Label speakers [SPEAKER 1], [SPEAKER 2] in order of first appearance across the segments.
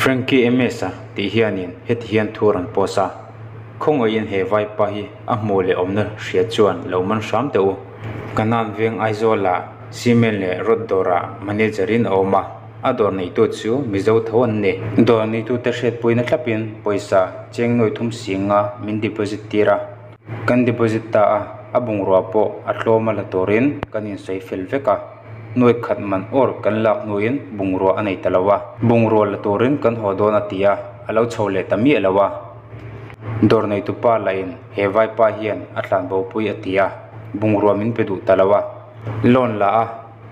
[SPEAKER 1] Frankie MS-a tih hianin heti hian thu a rawn post a, Khawngaihin he vaipa hi a hmuh leh awmna hria chuan lo man hram teh u. Kanan veng Aizawlah cement leh rod dawrah manager in a awm a, a dawr neitu chu Mizo tho an ni. Dawr neitute hriatpuina thlapin pawisa cheng nuai thum singa min deposit tir a. Kan deposit ta a, a bungrua pawh a tlawm a la turin kan insawi fel vek a, nuai khat man awr kan lak hnuin bungrua a nei ta lo a, bungrua la turin kan haw dawn a ti a, a lo chho leh ta miah lo a. Dawr neitupa lahin he vaipa hian a tlan bopui a ti a, bungrua min pe duh ta lo a, loan la a.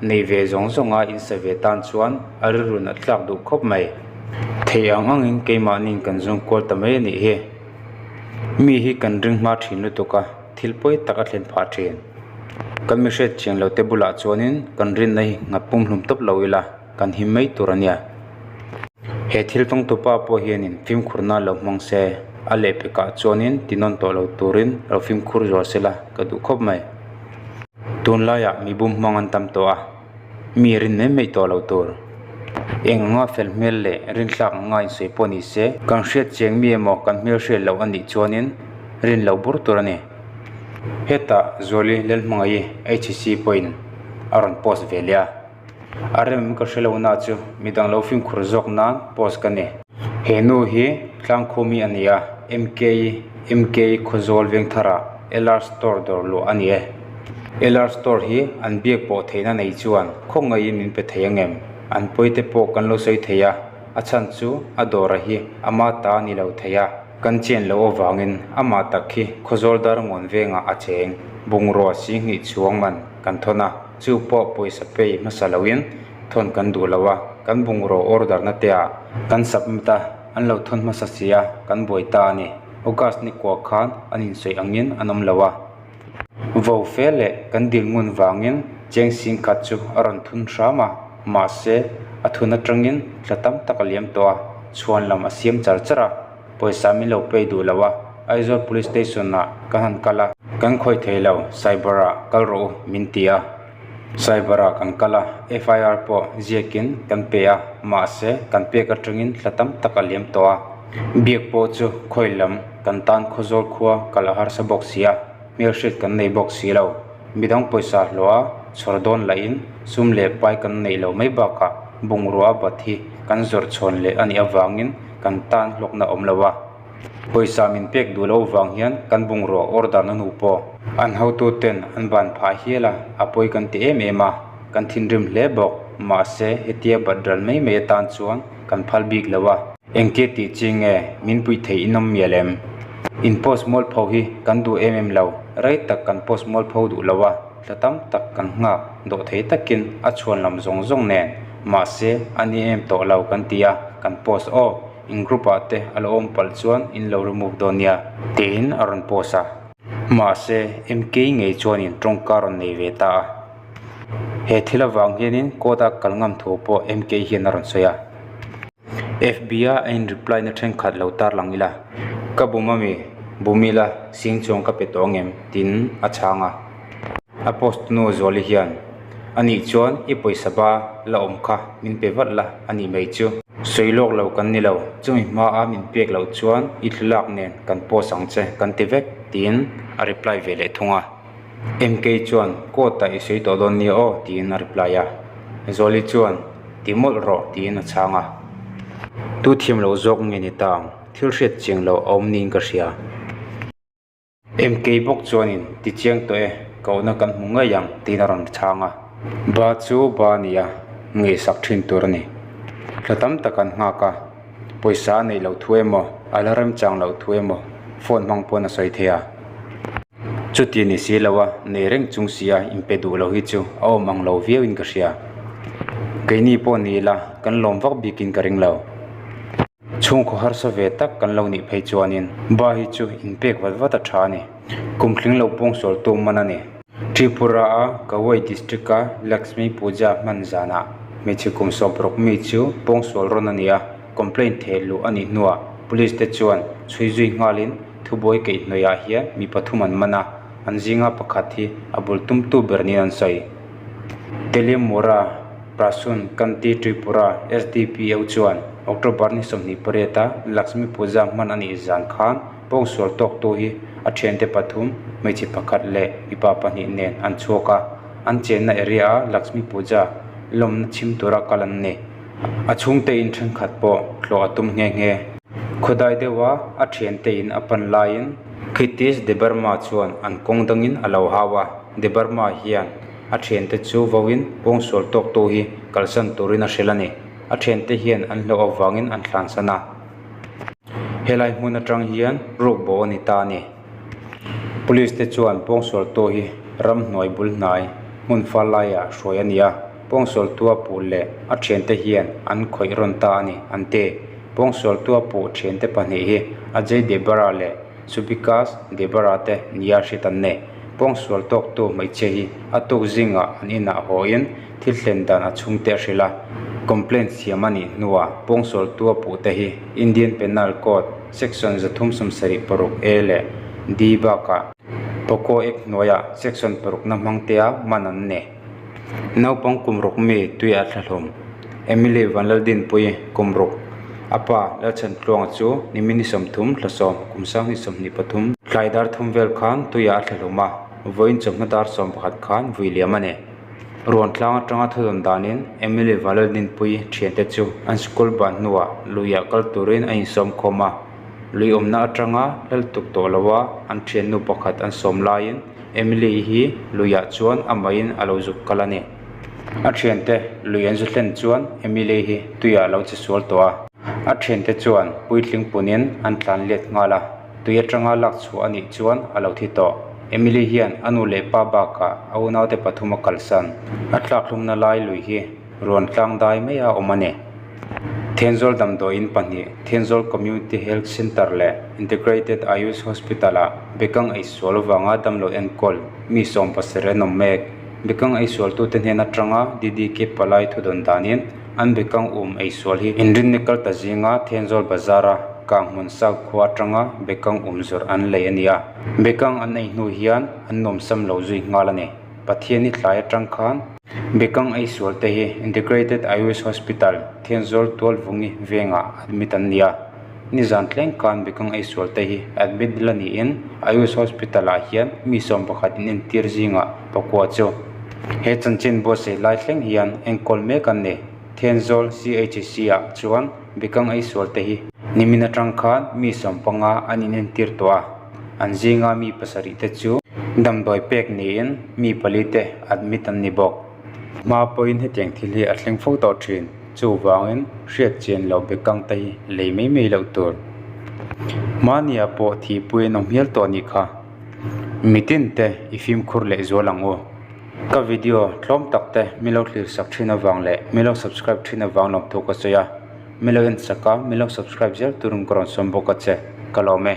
[SPEAKER 1] Nei ve zawng zawnga insa ve tan chuan a rilrun a tlak duh khawp mai. Thei ang angin keimahniin kan zawng kual ta mai a nih hi. Mi hi kan ring hma thin lutuk a, thil pawi tak a thlen phah thin. Kan mi hriat chian lo te bulah chuanin kan rinna hi nghat pum hlum tawp lo ila kan him mai tur a nia. He thil tawngtupa pawh hianin fimkhurna lo hmang se, a lehpekah chuanin tinawn tawh lo turin lo fimkhur zual sela ka duh khawp mai. Tunlaiah mi bum hmang an tam tawh a, mi rin mai mai tawh lo tur. Eng anga fel hmel leh rinthlak anga insawi pawh ni se, kan hriat chiang mi emaw kan hmel hriat loh a nih chuanin rin lo bur tur a ni. Hetah Zuali Lalhmangaih HC pawhin a rawn post ve leh a. A rem ka hre lo na chu midang lo fimkhur zawk nan post ka ni. He nu hi Tlangkhumi a ni a, MK MK Khawzawl Vengtharah LR Store dawr luah a ni e. LR Store hi an biak pawh theihna nei chuan khawngaihin min pe thei angem? An pawi te pawh kan lo sawi thei a, a chhan chu a dawra hi ama ta a ni lo thei a, kan chen loh avangin amah tak hi Khawzawl Darngawn vengah a cheng bungrua singhnih chhuang man kan thawn a. Chu pawh pawisa pay hmasa loin thawn kan duh lo a, kan bungraw order na te ah kan submit a, an lo thawn hmasa si a, kan buai ta a ni. August ni kua khan an insawi angin an awm lo a. Vo fe leh kan dil ngun vangin cheng sing khat chu a rawn thun hram a, mahse a thun atangin thla tam tak a liam tawh a, chhuan lam a siam char char a. Pawisa min lo pay duh lo a, Aizawl Police Station ah ka han kal a. Kan khawih thei lo, cyber ah kal rawh u min ti a. Cyber ah kan kal a, FIR pawh ziakin kan pe a, mahse kan pek atangin hla tam tak a liam tawh a. Biak pawh chu khawi lam kan tan Khawzawl khua kal a harsa bawk si a, hmelhriat kan nei bawk si lo. Midang pawisa hlawh a chhawr dawn lahin sum leh pai kan neih loh mai bakah bungrua a bat hi kan zawrh chhawn leh a nih avangin kan tan hlawkna awm lo a, pawisa min pek duh loh vang hian kan bungrua order na hnu pawh an hotu ten an ban phah hial a, a pawi kan ti em em a, kan thinrim hle bawk, mahse hetia bat ral mai mai atan chuan kan phal bik lo a. Engtia tih chi nge min puih theih in awm mial em? In post mualpho hi kan duh em em lo, rei tak kan post mualpho duh lo a. Thla tam tak kan nghak dawh thei takin a chhuan lam zawng zawng nen mahse a ni em tawh lo kan ti a, kan post aw, in group ah te a lo awm palh chuan in lo remove dawn nia tiin a rawn post a. Mahse MK ngei chuanin tawngka rawn nei ve ta a. He thil avang hianin court a kal ngam thu pawh MK hian a rawn sawi a. FB a a in reply na thenkhat lo tarlang ila, Ka bum ami, bum ila sing chuang ka pe tawh angem? tiin a chhang a. A post nu Zuali hian, Anih chuan i pawisa ba la awm kha min pe vat la a nih mai chu. Sawi lawk lo kan ni lo, chumi hma a min pek loh chuan i thlalak nen kan post ang che kan ti vek, tiin a reply ve leh thung a. MK chuan, Court ah i sawi tawh dawn nia aw, tiin a reply a. Zuali chuan, Ti mawlh rawh, tiin a chhang a. Tu thiam loh zawk nge ni ta ang, thil hriat chiang loh a awm niin ka hria. MK bawk chuanin, Ti chiang tawh e, kohna kan hmu ngei ang, tiin a rawn chhang a. Ba chu ba a ni a, ngaihsak thin tur a ni. Thla tam tak an nghak a. Pawisa a neih loh thu emaw, a la remchang loh thu emaw phone hmang pawn a sawi thei a. Chuti ni si lo a, nei reng chung si a inpe duh lo hi chu a awm ang lo viauin ka hria. Keini pawh ni ila kan lawm vak bikin ka ring lo. Chhungkaw harsa ve tak kan lo nih phei chuanin ba hi chu inpek vat vat a tha a ni. Kum tling lo pawngsual tum man a ni. Tripura-a Kawai District-a Lakshmi Puja hman zanah hmeichhe kum 60 mi chu pawngsual rawn a ni a, complaint theh luh a nih hnuah police te chuan chhui zui nghalin thubuai kaihhnawihah hian mi pathum an man a, an zinga pakhat hi a bul tumtu ber niin an sawi. Teliamura Prasun Kanti Tripura SDPO chuan. October ni 28 a Lakshmi Puja hman a nih zan khan pawngsual tawktu hi a thiante pathum, hmeichhe pakhat leh mipa pahnih nen an chhuak a, an chenna area a Lakshmi Puja lawmna chhim tura kal an ni. A chhungte in thenkhat pawh tlawh a tum nghe nghe. Khawdai deuha a thiante in a pan laiin Khitish Debbarma chuan an kawng dangin a lo hau a, Debbarma hian a thiante chu vauin pawngsual tawktu hi kalsan turin a hrilh a ni. A thiante hian an hlauh avangin an thlansan a. Helai hmun atang hian ruk bo a ni ta a ni. Police te chuan pawngsualtu hi ramhnuai bul hnai hmun fal laiah hruai a ni a, pawngsualtua puh leh a thiante hian an khawih rawn ta a ni an ti. Pawngsualtua puh thiante pahnih hi Ajay Debara leh Subikas Debara te nia hriat an ni. Pawngsual tawktu hmeichhia hi a tuk zingah an inah hawiin thil thlen dan a chhungte a hrilh a, complaint siam a nih hnuah pawngsualtua puhte hi Indian Penal Code section 376 A leh D bakah POCO Act hnuaiah section parukna hmangtea man an ni. Naupang kum ruk mi tui a thlahlawm. Emily Vanlaldinpuii kum ruk a pa Lalchhantluanga chu nimin ni 30 thlasawm kum 2023 tlai dar thum vel khan tuiah a thlahlawm a, vawiin chawhma dar 11 khan vui liam a ni. Ruan tlang atanga thudawn danin Emily Vanlaldinpuii thiante chu an school ban hnuah luiah kal turin a insawm khawm a, lui awmna atanga lal tuk tawh loa an thiannu pakhat an sawm laiin Emily hi luiah chuan amahin a lo zuk kal a ni. A thiante lui an zu hlen chuan Emily hi tuiah a lo che sual tawh a, a thiante chuan puitling punin an tlan let nghal a. Tui atanga lak chhuah a nih chuan a lo thi tawh. Emily hian a nu leh pa bakah a unaute pathum a kalsan. A tlakhlumna lai lui hi rawn tlang dai mai a awm a ni. Thenzawl damdawiin pahnih, Thenzawl Community Health Centre leh Integrated Ayush Hospital-ah bekang eisual vanga damlo enkawl mi 17 an awm mek. Bekang eisualtute hnen atanga DDK palai thudawn danin An bekang um eisual hi inrinni kal ta zinga Thenzawl Bazar-a Kanghmun South khua atanga bekang um zawrh an lei a ni a. Bekang an ei hnu hian an nuamsam lo zui nghal a ni. Pathian i tlai atang khan bekang eisual te hi Integrated Ayush Hospital, Thenzawl Tualvungi vengah admit an ni a. Nizan tleng khan bekang eisual te hi admit la niin Ayush Hospital-ah hian mi 11 in entir zingah pakua chu he chanchin buatsaih lai thleng hian enkawl mek an ni. Thenzawl CHC-ah chuan bekang eisual te hi nimin atang khan mi 15 an inentir tawh a, an zinga mi pasarih te chu damdawi pek niin mi pali te admit an ni bawk. Hma pawhin hetiang thil hi a thleng fo tawh thin, chuvangin hriat chian loh bekang te hi lei mai mai loh tur. Hmania pawh thihpui an awm hial tawh a nih kha. Mitin te i fimkhur leh zual ang u. Ka video tlawm tak te min lo thlir sak thin avang leh min lo subscribe thin avang lawmthu ka sawi a, min lo en sak a, min lo subscribe zel turin ka rawn sawm bawk a che, ka lawm e.